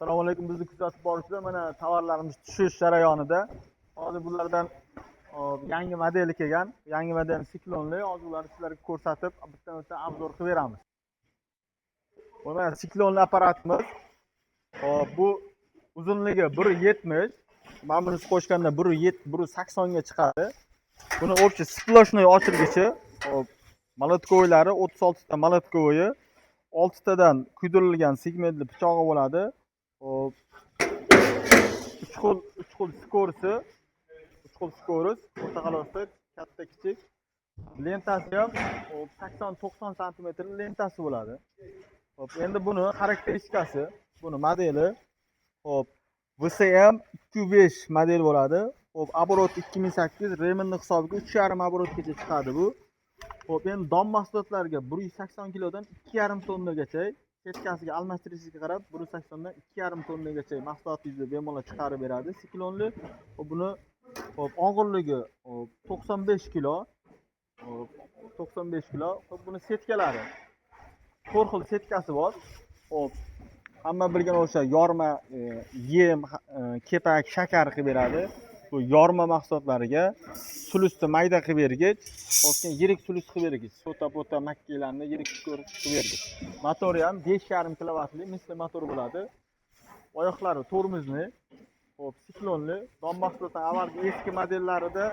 Assalomu alaykum, bizni kuzatib boruvchilar. Mana tovarlarimiz tushish jarayonida. Hozir bulardan, hop, yangi modeli kelgan. Yangi model siklonli. Hozir ularni sizlarga ko'rsatib, bitta-bitta обзор qilib beramiz. Bu mana siklonli apparatimiz. Hop, bu uzunligi 1.70. Mana buni qo'shganda 1.7, 1.80 ga chiqadi. Buni общий сплошной ochilgichi. Hop, молотковый lari 36 ta молотковый, 6 tadan kuydirilgan segmentli pichog'i bo'ladi. Hop. 3 xil скорость i, 3 xil скорость, o'rta xalosda katta, kichik. Lentasi ham, hop, 80-90 santimetr lentasi bo'ladi. Hop, endi buni xarakteristikasi, buni modeli, hop, VSM 205 model bo'ladi. Hop, оборот 2800, remenni hisobiga 3,5 оборот gacha chiqadi bu. Hop, endi don mahsulotlariga 180 kilodan 2,5 tonnagacha, setkasiga almashtirishiga qarab 180 dan 2,5 tonnagacha mahsulotingizni bemalol chiqarib beradi siklonli. Hop, buni, hop, og'irligi, hop, 95 kilo. Hop, 95 kilo. Hop, buni setkalari to'rt xil setkasi bor. Hop, hamma bilgan o'sha yorma, yem, kepak, shakar qilib beradi. Bu yorma mahsulotlariga sulusni mayda qilib bergich, hop, keyin yirik sulus qilib bergich, so'ta pota makkalarni yirik qilib bergich. Motori ham 5,5 kilovatli misli motor bo'ladi. Oyoqlari tormozli, hop, siklonli. Don mahsuloti avvalgi eski modellarida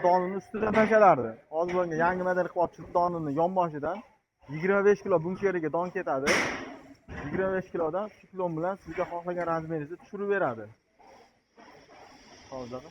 donini ustidan tashlardi. Hozir bunga yangi model qilib olib chiqib, donini yonboshidan 25 kilo bunkeriga don ketadi. 25 kilodan siklon bilan sizga xohlagan razmeringizni tushirib beradi. Hozir.